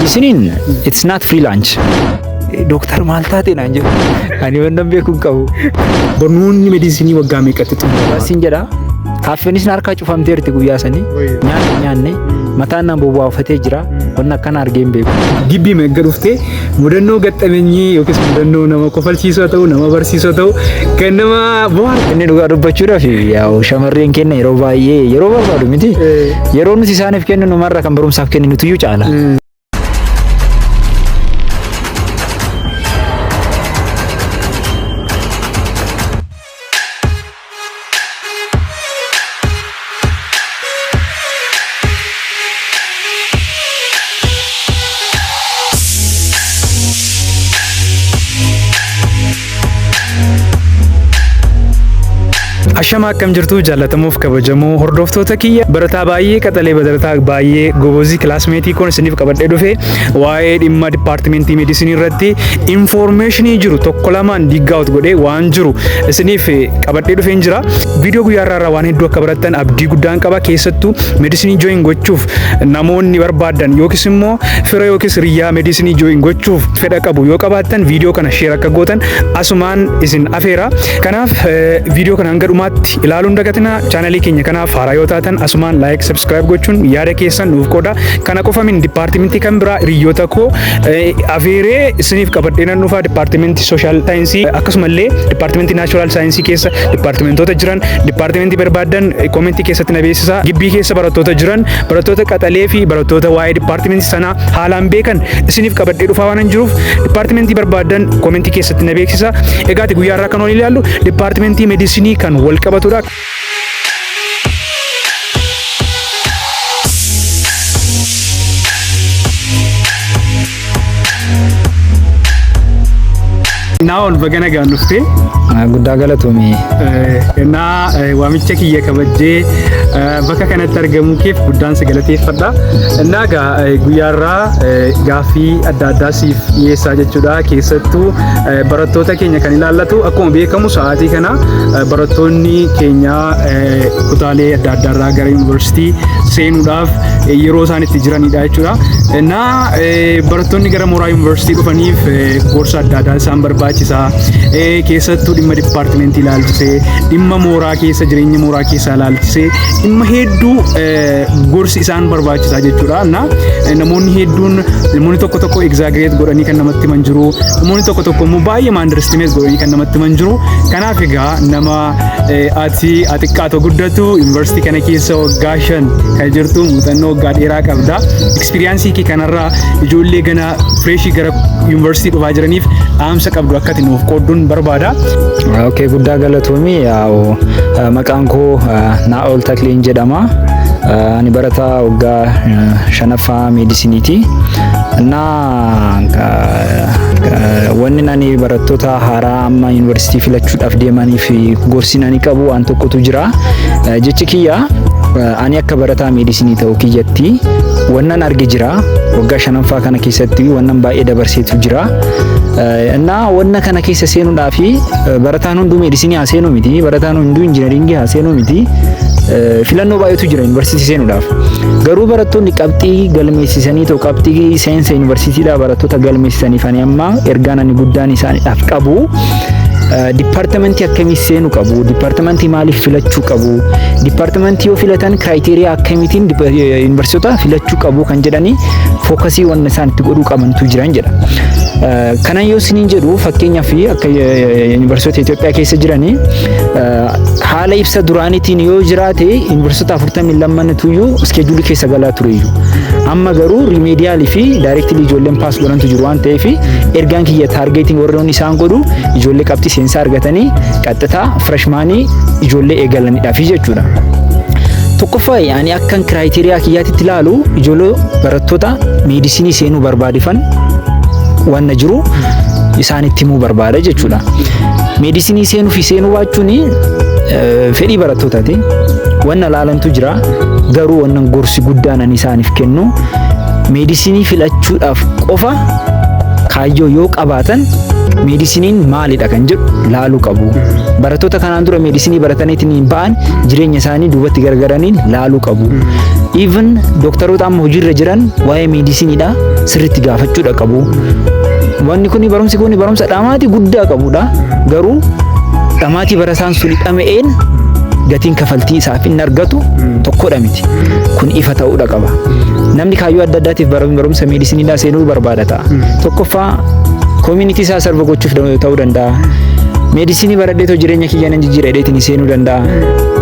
Medicine it's not free lunch. Dooktar maal taate naan jedhu. Ani wannan beeku hin qabu. Barnoonni mediisinii waggaa meeqatti xumurama? Siin jedha. Kaaffeenis na harkaa cufamteerti guyyaa sanii. Nyaanni nyaanne mataan naan bobaafatee jira. Wanna akkana argee hin beeku. Gibbii meeqa dhuftee mudannoo gaxxamenyii yookiis mudannoo nama kofalchiisoo ta'u, nama barsiisoo ta'u, kan nama bohaarsu. Inni dhugaa dubbachuudhaaf yaa'u shamarreen kenna yeroo baay'ee yeroo barbaadu miti. Yeroo nuti isaaniif kenninu marra kan barumsaaf kenninutuyyuu caala. Ashama, akkam jirtu jaallatamuuf kabajamoo hordoftoota kiyya? Barataa baay'ee qaxalee, barataa baay'ee gobozii, classmate koon isiniif qabadhee dhufe. Waa'ee dhimma dipaartimentii meedisinii irratti information jiru tokko lamaan dig out godhee waan jiru isiniif qabadhee dhufeen jira. Viidiyoo guyyaa irraa waan hedduu akka barattan abdii guddaan qaba. Keessattuu meedisinii join gochuuf namoonni barbaadan yookiis immoo fira yookiis hiriyaa meedisinii join gochuuf fedha qabu yoo qabaattan, viidiyoo kana share akka gootan asumaan isin afeera. Kanaaf viidiyoo kana hanga dhumaatti ilaaluun dagatina. Chaanalii keenya kanaaf haaraa yoo taatan, asumaan like, subscribe gochuun yaada keessan nuuf qooda. Kana qofa min, dipaartimentii kan biraa hiriyoota koo afeeree isiniif qabadhee nan dhufa. Dipaartimentii social science, akkasumallee dipaartimentii natural science keessa dipaartimentoota jiran, dipaartimentii barbaadan koomentii keessatti na beeksisaa. Gibbii keessa barattoota jiran, barattoota qaxalee fi barattoota waa'ee dipaartimentii sanaa haalaan beekan isiniif qabadhee dhufaa waan hin jiruuf, dipaartimentii barbaadan koomentii keessatti na beeksisa. Egaati guyyaa irraa kan waliin ilaallu dipaartimentii meedisinii kan wal qabatudha. Naa'ol, baga nagaan dhuftee. Guddaa galatoomi. Innaa waamicha kiyya kabajjee bakka kanatti argamuu keef guddaan si galateeffadha. Innaa egaa guyyaarraa gaaffii adda addaa siif dhiyeessaa jechuudha. Keessattuu barattoota keenya kan ilaallatu. Akkuma beekamu sa'aatii kana barattoonni keenya kutaalee adda addaarraa gara yuunivarsiitii seenuudhaaf yeroo isaan itti jiranidha jechuudha. Innaa barattoonni gara mooraa yuunivarsiitii dhufaniif gorsa adda addaa isaan barbaachisa. Keessattuu dhimma dipaartimentii ilaalchisee, dhimma mooraa keessa jireenya mooraa keessaa ilaalchisee, dhimma hedduu gorsi isaan barbaachisaa jechuudha. Innaa namoonni hedduun, namoonni tokko tokko exaggerate godhanii kan namatti himan jiru. Namoonni tokko tokko immoo baay'ee underestimate godhanii kan namatti himan jiru. Kanaaf egaa nama ati xiqqaatu guddatu yuunivarsiitii kana keessa waggaa 5 kan jirtu, muuxannoo waggaa dheeraa qabda. Experience kee kanarraa ijoollee gana fresh gara yuunivarsiitii dhufaa jiraniif dhaamsa qabdu akka ati nuuf qoodduun barbaada. Okay, guddaa galatoomi. Yaa'u maqaan koo Naa'ol Takleen jedhama. Ani barataa waggaa shanaffaa meedisiniiti. Innaa wanni ani barattoota haaraa amma yuunivarsiitii filachuudhaaf deemaniif gorsi ani qabu waan tokkotu jira. Jechi kiyya, ani akka barataa meedisinii ta'u kiyyatti wannan arge jira. Waggaa shanaffaa kana keessatti wannan baay'ee dabarseetu jira. Innaa wanna kana keessa seenuudhaaf barataan hunduu meedisinii haa seenuu miti, barataan hunduu injiinaringii haa seenuu miti. Filannoo baay'eetu jira yuunivarsiitii seenuudhaaf. Garuu barattoonni qabxii galmeessisanii ta'u, qabxii seensa yuunivarsiitiidhaa barattoota galmeessisaniif ani amma ergaan ani guddaan isaaniidhaaf qabu, dipaartimentii akkamii seenuu qabu, dipaartimentii maaliif filachuu qabu, dipaartimentii yoo filatan criteria akkamiitiin yuunivarsiitota filachuu qabu kan jedhanii focus wanna isaan itti godhuu qabantu jiran jedha. Kanan yoo isiniin jedhu, fakkeenyaaf akka yuunivarsiitota Itoophiyaa keessa jiranii haala ibsa duraaniitiin yoo jiraate, yuunivarsiitota 42tuyyuu schedule keessa galaa tureyyuu. Amma garuu remedial fi directly ijoolleen pass godhantu jiru waan ta'eef, ergaan kiyya targeting warroonni isaan godhu ijoollee qabxii seensaa argatanii qaxxitaa freshman ijoollee eegalanidhaafi jechuudha. Tokkoffaa, ani akkan criteria kiyyaatitti ilaalu, ijoollee barattoota meedisinii seenuu barbaadifan wanna jiru isaanitti himuu barbaada jechuudha. Meedisinii seenuu fi seenuu baachuun fedhii barattootaati. Wanna laalantu jira. Garuu wannan gorsi guddaan ani isaaniif kennu, meedisinii filachuudhaaf qofa kaayyoo yoo qabaatan, meedisiniin maalidha kan jedhu laaluu qabu. Barattoota kanaan dura meedisinii barataniitiin ba'an jireenya isaanii duubatti gargaraniin laaluu qabu. Even dooktaroota amma hojiirra jiran waa'ee meedisiniidha sirriitti gaafachuudha qabu. Wanni kun, barumsi kun barumsa dhamaatii guddaa qabudha. Garuu dhamaatii barataan sun dhama'een gatiin kafaltii isaaf inni argatu tokkodha miti. Kun ifa ta'uudha qaba. Namni kaayyoo adda addaatiif barumsa meedisiniidhaa seenuu barbaada ta'a. Tokkoffaa, community isaa serve gochuuf ta'uu danda'a. Meedisinii baradheetoo jireenya kiyya nan jijjiira jedheetiin seenuu danda'a.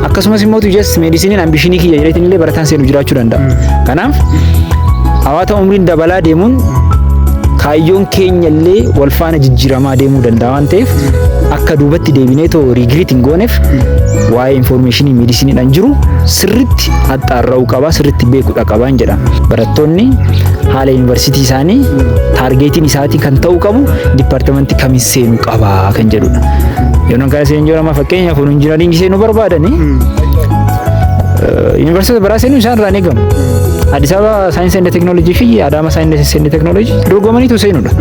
Akkasumas immoo just meedisiniin ambition kiyya jedheetiin illee barataan seenu jiraachuu danda'a. Kanaaf hawaata umriin dabalaa deemuun kaayyoon keenya illee wal faana jijjiiramaa deemuu danda'a waan ta'eef, akka duubatti deebinee too regret hin gooneef waa'ee information meedisiniidhaan jiru sirritti haxxaarra'uu qaba, sirritti beekuudha qabaan jedha. Barattoonni haala yuunivarsiitii isaanii targetiin isaatii kan ta'uu qabu departmentii kamiin seenuu qaba kan jedhudha. Yeroo kana seenuu jiru, amma fakkeenyaaf engineeringii seenuu barbaadanii yuunivarsiitii biraa seenuu isaan irraa hin eegamu. Addis Ababa Science and Technology fi Adama Science and Technology dorgomaniitu seenuudha.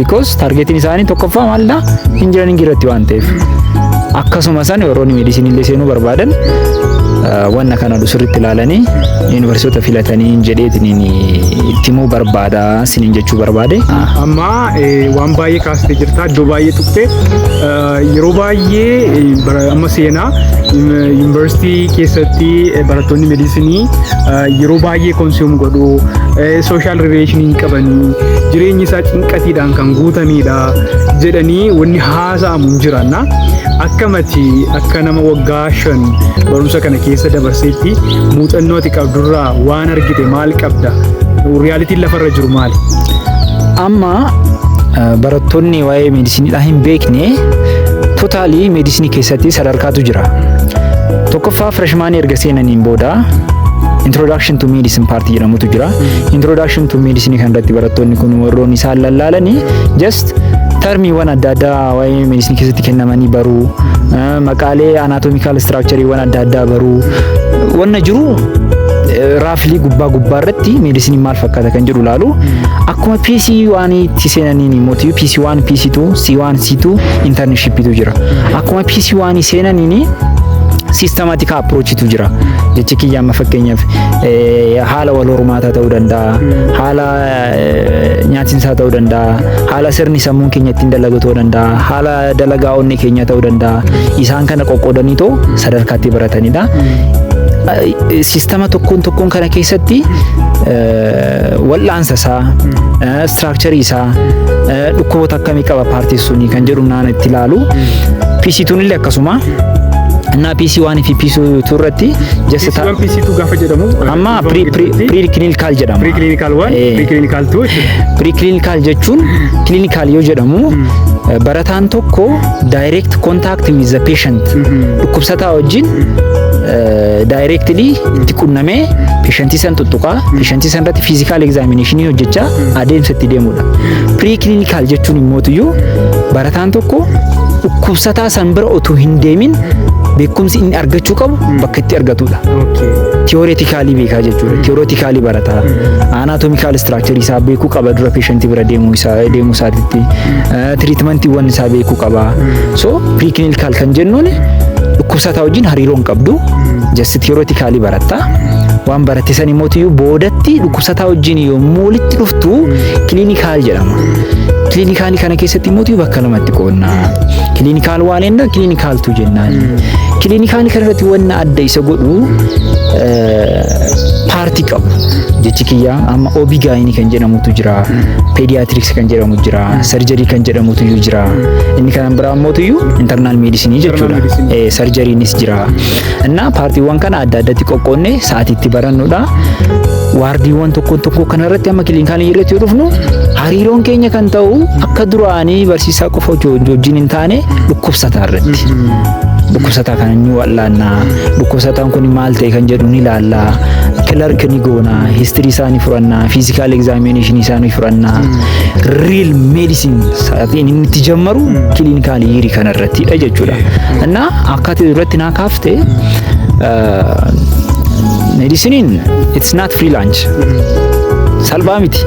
Because targetiin isaanii tokkoffaa maalidha? Engineeringii irratti waan ta'eef. Akkasuma san warroonni meedisinii illee seenuu barbaadan wanna kana sirriitti ilaalanii yuunivarsiitota filatanii jedheetiin itti himuu barbaada siniin jechuu barbaade. Amma waan baay'ee kaastee jirta, iddoo baay'ee tuqte. Yeroo baay'ee amma seenaa yuunivarsiitii keessatti barattoonni meedisinii yeroo baay'ee consume godhu, social relation hin qabanii, jireenyi isaa cinqatiidhaan kan guutamedha jedhanii wanni haasa'amu hin jiranna. Akkamati akka nama waggaa 5 barumsa kana keessa dabarseetti muuxannoo ati qabdurraa waan argite maal qabda? Realityn lafarra jiru maali? Amma barattoonni waa'ee meedisiniidhaa hin beekne, totally meedisinii keessatti sadarkaatu jira. Tokkoffaa, freshmanii erga seenaniin booda introduction to medicine part jedhamutu jira. Introduction to medicine kan irratti barattoonni kun warroonni isaan lallaalanii just termiiwwan adda addaa waa'ee medicine keessatti kennamanii baruu, maqaalee anatomical structureiiwwan adda addaa baruu, wanna jiru roughly gubbaa gubbaa irratti meedisinii maal fakkaata kan jedhu laalu. Akkuma PC one itti seenaniin immoo PC 1, PC 2, C1, C2, internshipiitu jira. Akkuma PC 1 seenaniin systematic approachitu jira. Jechi kiyya, amma fakkeenyaaf haala wal hormaataa ta'uu danda'a, haala nyaatinsaa ta'uu danda'a, haala sirni sammuun keenya ittiin dalagu ta'uu danda'a, haala dalagaa onnee keenya ta'uu danda'a. Isaan kana qoqqoodanii too sadarkaatti baratanidha. Systema tokkoon tokkoon kana keessatti wal'aansa isaa, structureii isaa, dhukkuboota akkamii qaba partii suni kan jedhu naan itti ilaalu. PC2 illee akkasuma. እና PC 1 fi PC 2 irratti just PC1, PC2 gaafa jedhamu amma pre clinical jedhama. Pre clinical 1, pre clinical 2 jechuudha. Pre clinical jechuun, clinical yoo jedhamu barataan tokko direct contact with the patient, dhukkubsataa wajjin directly itti qunnamee, patientii san tuttuqaa, patientii san irratti physical examination hojjechaa adeemsa itti deemudha. Pre clinical jechuun immootiyyuu barataan tokko dhukkubsataa san bira utuu hin deemin beekumsi inni argachuu qabu bakka itti argatudha. Theoretically beekaa jechuudha. Theoretically barataa. Anatomical structure isaa beekuu qaba dura patientii bira deemuu isaa deemuu isaatitti. Treatmentiiwwan isaa beekuu qaba. So preclinical kan jennuun dhukkubsataa wajjin hariiroo hin qabdu. Just theoretically baratta. Waan baratte san immoo boodatti dhukkubsataa wajjin yommuu walitti dhuftu clinical jedhama. Clinicalii kana keessatti immoo bakka lamatti qoodna. Clinical one and clinical two jennaan. Clinicalii kana irratti wanna adda isa godhu partii qabu. Jechi kiyyaa, amma OB-GYN kan jedhamutu jira. Pediatrics kan jedhamu jira. Surgery kan jedhamutu jira. Inni kan biraa immoo internal medicine jechuudha. Surgerynis jira. Innaa partiiwwan kana adda addatti qoqqoodnee sa'aatiitti barannudha. Wardiiwwan tokko tokko kanarratti amma clinicalii irratti yoo dhufnu, hariiroon keenya kan ta'u akka duraanii barsiisaa qofa wajjin hin taane, dhukkubsataa irratti. Dhukkubsataa kana ni wal'aannaa, dhukkubsataan kun maal ta'e kan jedhu ni ilaallaa, clerk ni goonaa, history isaa ni fudhannaa, physical examinationii isaa ni fudhannaa. Real medicine sa'aatiin inni itti jammaru clinical yearii kanarrattidha jechuudha. Innaa akka ati duratti naa kaafte, mediciniin it's not free lunch. Salphaa miti.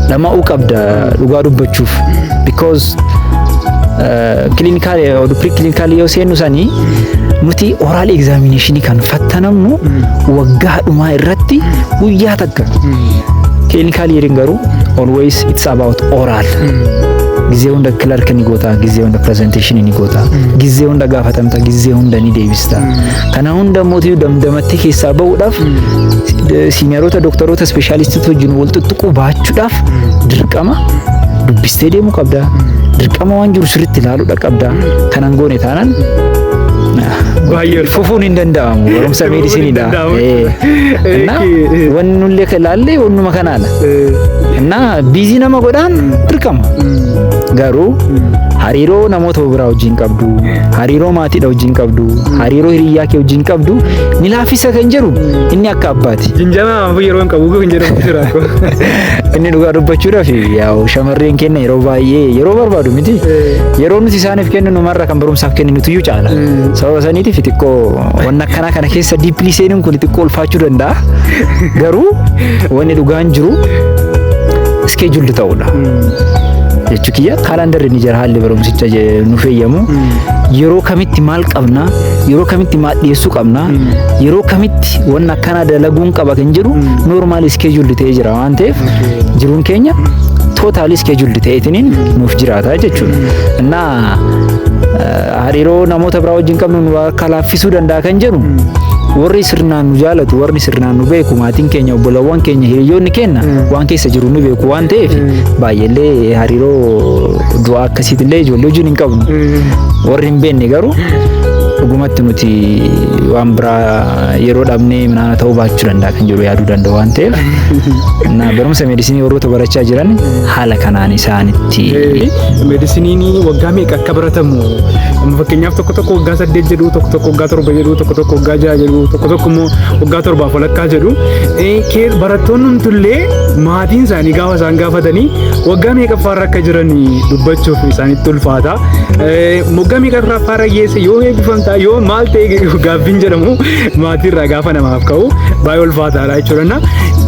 Dhama'uu qabda dhugaa dubbachuuf. Because Clinical pre clinical yoo seennu sanii nuti oral examination kan fattanamnu waggaa dhumaa irratti guyyaa takka. Clinical yeariin garuu always it's about oral. Gizee hunda clerk ni goota, gizee hunda presentation ni goota, gizee hunda gaafatamta, gizee hunda ni deebista. Kana hunda mootii damdamattee keessaa bahuudhaaf, senioroota, doktoroota, specialistoota wajjin wal tuttuquu baachuudhaaf dirqama dubbistee deemuu qabda. Dirqama waan jiru sirriitti ilaaluudha qabda. Kanan goone taanaan Baay'ee fufuun hin danda'amu. Barumsa Fufuun hin meedisinidha. danda'amu. እና wanni nullee ilaalle wannuma kanaadha. እና busy nama godhaan dirqama. Garuu hariiroo namoota biraa wajjin qabdu, hariiroo maatiidha wajjin qabdu, hariiroo hiriyyaa kee wajjin qabdu ni laaffisa kan jedhu inni akka abbaati. Jinjamaa yeroo hin qabu kan jedhamu jira. Inni dhugaa dubbachuudhaaf, yaa'u, shamarreen keenya yeroo baay'ee yeroo barbaadu miti. Yeroo nuti isaaniif kenninu marra kan barumsaaf kenninutu iyyuu caala. Sababa saniitiif xiqqoo wanna akkanaa kana keessa deeply seenuun kun xiqqoo ulfaachuu danda'a. Garuu wanni dhugaan jiru scheduled ta'uudha. Jechuu kiyya, calendarri ni jira, haalli barumsicha nu feeyyamu. Yeroo kamitti maal qabna, yeroo kamitti maal dhiyeessuu qabna, yeroo kamitti wanna akkanaa dalaguun qaba kan jedhu normal scheduled ta'ee jira waan ta'eef, jiruun keenya totally scheduled ta'eetiniin nuuf jiraata jechuudha. Innaa hariiroo namoota biraa wajjin qabnu nu akka laaffisuu danda'a kan jedhu, warri sirnaan nu jaalatu, warri sirnaan nu beeku, maatiin keenya, obbolawwan keenya, hiriyoonni keenya waan keessa jiru nu beeku waan ta'eef, baay'eellee hariiroo du'aa akkasiitillee ijoollee wajjin hin qabnu. Warri hin beekne garuu dhugumatti nuti waan biraa yeroo dhabnee minaan ta'uu baachuu danda'a kan jedhu yaaduu danda'u waan ta'eef, na barumsa meedisinii warroota barachaa jiran haala kanaan isaanitti. Meedisiniin waggaa meeqa akka baratamu, fakkeenyaaf tokko tokko waggaa 8 jedhu, tokko tokko waggaa 7 jedhu, tokko tokko waggaa 6 jedhu, tokko tokko immoo waggaa torbaaf walakkaa jedhu. Barattoonni hundullee maatiin isaanii gaafa isaan gaafatanii waggaa meeqaffaarra akka jiran dubbachuuf isaanitti ulfaata. Waggaa meeqaffaarra geesse, yoo eebbifamtaa, yoo maal ta'e gaaffiin jedhamu maatiirraa gaafa namaaf ka'u baay'ee ulfaataadha jechuudha.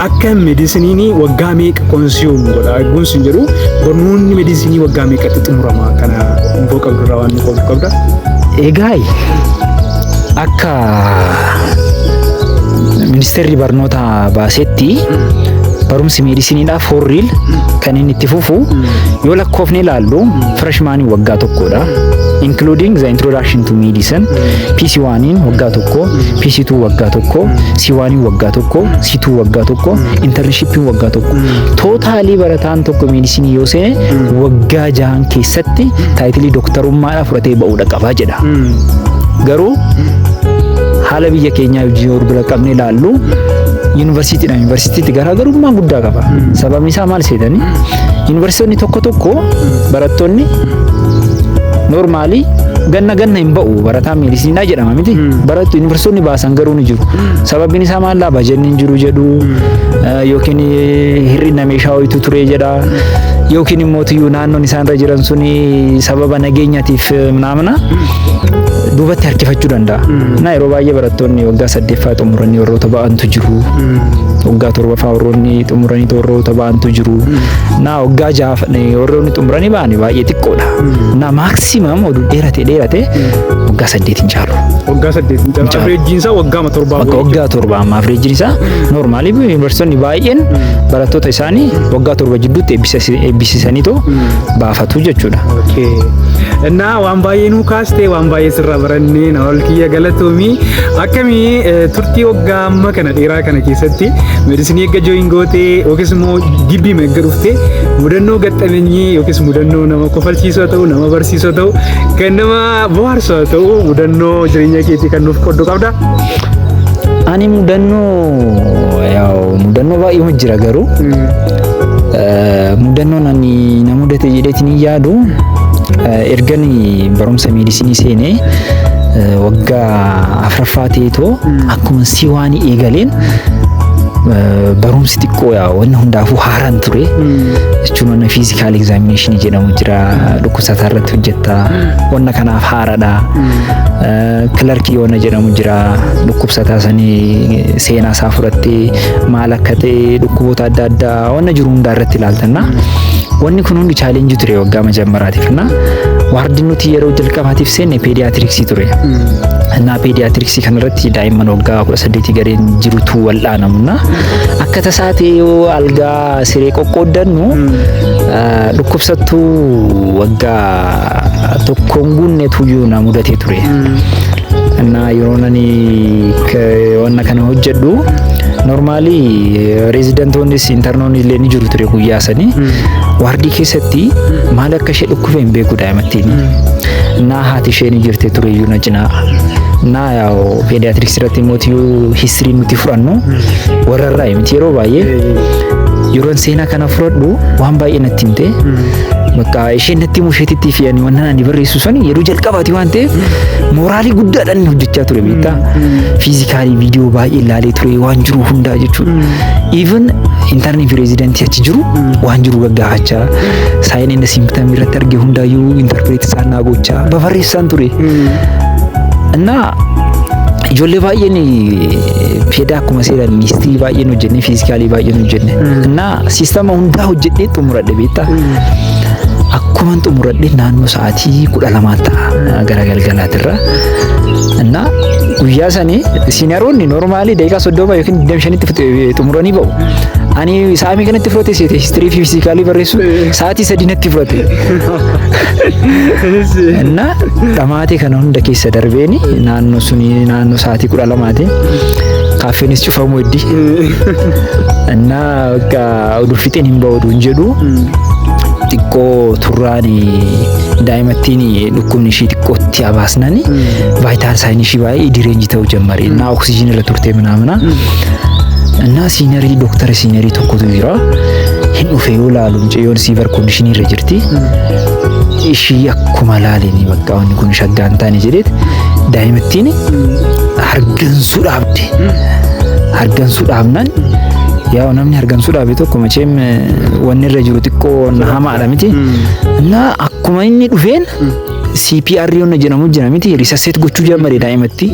Akka meedisiniin waggaa meeqa consume godha eegguun sun jedhu, barnoonni meedisinii waggaa meeqatti xumurama, kana info qabdurraa waan nu qabdu qabda? Egaa, akka ministeerri barnoota baasetti, barumsi meedisiniidhaaf for real kan inni itti fufu yoo lakkoofne ilaallu, freshmanii waggaa tokkodha. Including the introduction to medicine, PC1 waggaa tokko, PC2 waggaa tokko, C1 waggaa tokko, C2 waggaa tokko, internshippiin waggaa tokko. Totally barataan tokko meedisinii yoo seene waggaa 6 keessatti title dooktarummaadhaa fudhatee ba'uudha qabaa jedha. Garuu haala biyya keenyaa wajjin yoo bira qabnee ilaallu, yuunivarsiitiidha yuunivarsiitiitti garaagarummaa guddaa qaba. Sababni isaa maal seetanii, yuunivarsiitonni tokko tokko barattoonni normally ganna ganna hin ba'u barataan meedisiinaa jedhama miti. Barattu yuunivarsiitonni baasan garuu ni jiru. Sababni isaa maal, bajanni hin jiru jedhu, yookiin hir'ina meeshaa wayitu ture jedha, yookiin immoo tuyyuu naannoon isaan irra jiran suni sababa nageenyaatiif naamna duubatti harkifachuu danda'a. Na yeroo baay'ee barattoonni waggaa saddeeffaa xumuranii warroota ba'antu jiru. Waggaa torbaffaa warroonni xumuranii warroota ba'antu jiru. Na waggaa jaha warroonni xumuranii ba'an baay'ee xiqqoodha. Na maximum oduu dheerate dheerate waggaa 8 hin caalu. Waggaa 8 hin caalu. Averageiin isaa waggaa 7. Bakka waggaa 7 amma averageiin isaa normally yuunivarsiitonni baay'een barattoota isaanii waggaa 7 jidduutti eebbisiisaniitoo baafatu jechuudha. Okay. Innaa waan baay'ee nuu kaastee, waan baay'ee sirraa barannee, na ol kiyya galatoomii. Akkamii turtii waggaa amma kana dheeraa kana keessatti meedisinii eegga join gootee yookiis immoo gibbii eegga dhuftee, mudannoo gaxxamenyii yookiis mudannoo nama kofalchiisoo ta'u, nama barsiisoo ta'u, kan nama bohaarsoo ta'u, mudannoo jireenya keetii kan nuuf qoddu qabda? Ani mudannoo, yaa'u, mudannoo baay'ee jira, garuu mudannoon ani na mudate jedheetiin hin yaadu, ergani barumsa meedisinii seenee waggaa afuraffaa ta'eetoo akkuma C1 eegaleen, barumsi xiqqoo yaa wanni hundaafuu haaraan ture jechuun, wanna physical examination jedhamu jira, dhukkubsataa irratti hojjetta, wanna kanaaf haaraadha. Clerkii wanna jedhamu jira, dhukkubsataa sanii seenaa isaa fudhattee maal akka ta'e, dhukkuboota adda addaa wanna jiru hundaa irratti ilaaltanna. Wanni kun hundi challenge ture waggaa majammaraatiif na Waardiin nuti yeroo jalqabaatiif seenne pediatricsii ture. Innaa pediatricsii kanarratti daa'imman waggaa 18 gadeen jirutu wal'aanamu. Akka tasaa ta'e yoo algaa siree qoqqooddannu, dhukkubsattuu waggaa tokkoon guunnetu iyyuu na mudatee ture. Innaa yeroo nani wanna kana hojjedhu, normally residentoonnis internoonni illee ni jiru ture guyyaa sanii. Waardii keessatti maal akka ishee dhukkube hin beeku daa'imattiin. Innaa haati ishee ni jirte ture iyyuu na cinaa. Innaa yaa'u pediatrics irratti immoo history nuti fudhannu warra irraa miti yeroo baay'ee. Yeroon seenaa kana fudhadhu waan baay'ee natti himte. Bakka isheen natti himuu isheetitti fi ani wannan ani barreessu sani yeroo jalqabaati waan ta'eef moralii guddaadhaan hojjechaa ture, beektaa. Physicalii viidiyoo baay'ee ilaalee ture, waan jiru hundaa jechuudha. Even internii fi residentii achi jiru waan jiru gaggaafachaa, sign inni symptomii irratti arge hundaayyuu interpret isaan naa gochaa babarreessaan ture. Innaa ijoollee baay'een peda akkuma seeran history baay'een hojjenne, physicalii baay'een hojjenne. Innaa systema hundaa hojjedhee xumuradhe, beektaa. Akkuma xumuradhe naannoo sa'aatii 12 ta'a gara galgalaatirra. Innaa guyyaa sanii senioroonni normally daqiiqaa 30 yookiin 25tti xumuranii ba'u. Ani sa'aatii kanatti fudhate seete history fi physicalii barreessu sa'aatii 3 natti fudhate. Innaa dhamaatee kana hunda keessa darbeeni naannoo suni naannoo sa'aatii 12ti. Kaaffeenis cufamuu heddi. Innaa bakka oduu fixeen hin ba'u oduun jedhu, xiqqoo turraan daa'imattiin dhukkubni ishii xiqqootti abaasnani vital signii ishii baay'ee deranged ta'uu jammare. Innaa oksijiin irra turte minaamina. Innaa seniorii dooktara seniorii tokkotu jira. Hin dhufe, yoo laalu mucayyoon severe conditionii irra jirti. Ishii akkuma laaleni bakka wanni kun shaggaan taane jedheet daa'imattiin hargansuu dhaabde. Hargansuu dhaabnaan, yaa namni hargansuu dhaabe tokko macheem wanni irra jiru xiqqoo hamaadha miti. Innaa akkuma inni dhufeen CPR yoonna jedhamu jira miti, resuscitate gochuu jammare daa'imatti.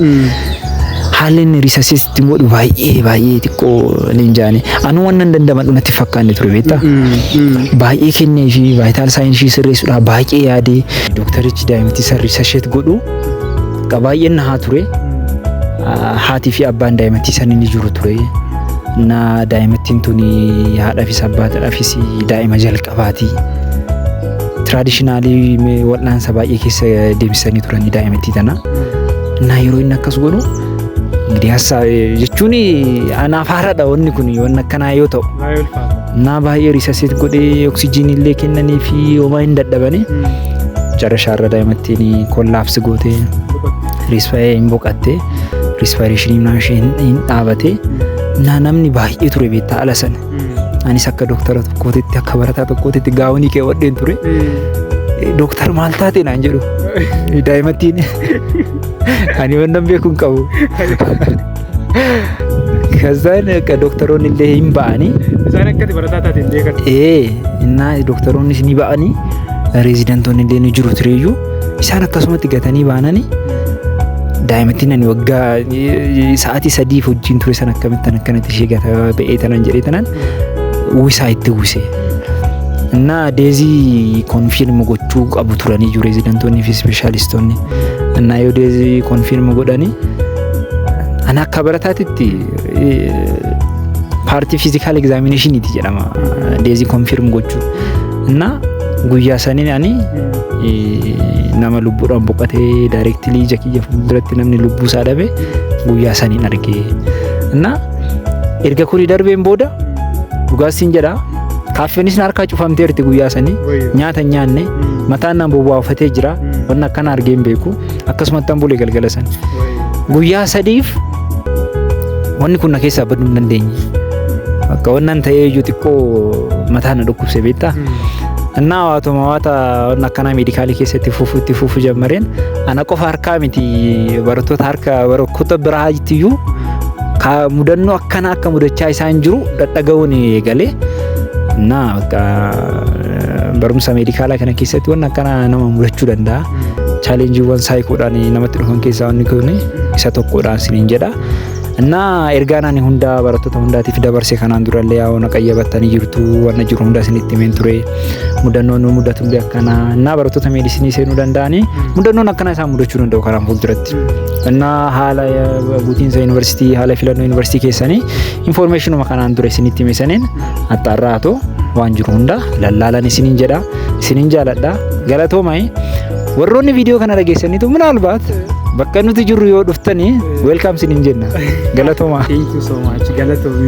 Haalli inni resuscitate godhu baay'ee baay'ee xiqqoo leenjaane. Anu waan nan dandamadhu natti fakkaanne ture, beektaa. Baay'ee kennee fi vital signii ishii sirreessuudhaaf baay'ee yaadee dooktarichi daa'imatti san resuscitate godhu baay'een nahaa ture. Haatii fi abbaan daa'imattii san inni jiru ture. Na daa'imattiin tuni haadhaafis abbaadhaafis daa'ima jalqabaati. Traditionalii wal'aansa baay'ee keessa deebisanii turanii daa'imattii tana. Na yeroo inni akkas godhu እንግዲህ ሀሳብ jechuun anaaf haaraadha wanni kun wanni akkanaa yoo ta'u. Na baay'ee resuscitate godhee oksijiinii illee kennanii fi homaa hin dadhabanii. Carrashaarra daa'imattiin collapse gootee hin boqattee, respirationii mana ishee hin dhaabate. Na namni baay'ee ture, beektaa, ala sana. Anis akka dooktara tokkootitti, akka barataa tokkootitti gownii keewwadheen ture. Dooktar, maal taate naan jedhu. Daa'imattiin ani wannan beeku hin qabu. Kazaan dooktaroonni illee hin ba'anii. Isaan akkati barataa taate hin beekan. Ee, innaa dooktaroonnis ni ba'anii, residentoonni illee ni jiru tureyyuu, isaan akkasumatti gatanii baananii daa'imattiin ani waggaa sa'aatii 3f wajjin ture sana akkamittan akkanatti ishee gata ba'ee tanan jedhee tanan uwwisaa itti uwwise. Innaa deathii confirm gochuu qabu turanii jiru residentoonni fi specialistoonni. Innaa yoo deathii confirm godhanii, ana akka barataatitti partii physical examinationiiti jedhama deathii confirm gochuu. Innaa guyyaa saniin ani nama lubbuudhaan boqotee directly ija kiyya fuulduratti namni lubbuu isaa dhabe guyyaa saniin arge. Innaa erga kuni darbeen booda, dhugaasiin jedha, kaaffeenis na harkaa cufamteerti guyyaa sanii, nyaata hin nyaanne, mataan na bobaafatee jira, wanni akkana argee hin beeku, akkasumatti an bulee galgala sana. Guyyaa 3f wanni kun na keessaa baduu hin dandeenye. Bakka wannan ta'ee iyyuu xiqqoo mataa na dhukkubse, beektaa. Innaa waatuma waata wanni akkanaa medicalii keessatti fufuu itti fufuu jammareen, ana qofa harkaa miti, barattoota harka barattoota biraa iyyuu mudannoo akkana akka mudachaa isaan jiru dhadhaga'uun eegalee. Innaa bakka barumsa medicalaa kana keessatti wanni akkana nama mudachuu danda'a. Challengeiiwwan psychodhaan namatti dhufan keessaa wanni kun isa tokkodhaan siniin jedha. እና ergaan ani hunda barattoota hundaatiif dabarse, kanaan durallee yaa na qayyabattanii jirtu, wanna jiru hunda isinitti himeen ture. Mudannoon nu mudatu illee akkana እና barattoota meedisinii seenuu danda'anii mudannoon akkana isaan mudachuu danda'u karaan fuulduratti. እና haala guutiinsa yuunivarsiitii, haala filannoo yuunivarsiitii keessanii informationuma kanaan dura isinitti hime saniin axxaarraatoo waan jiru hunda lallaalan isiniin jedha, isiniin jaaladha, galatoomaa. Warroonni viidiyoo kana dhageessaniitu ምናልባት bakka nuti jirru yoo dhuftanii, welcome isiniin jenna, galatoomaa. Thank you so much. Galatoomi.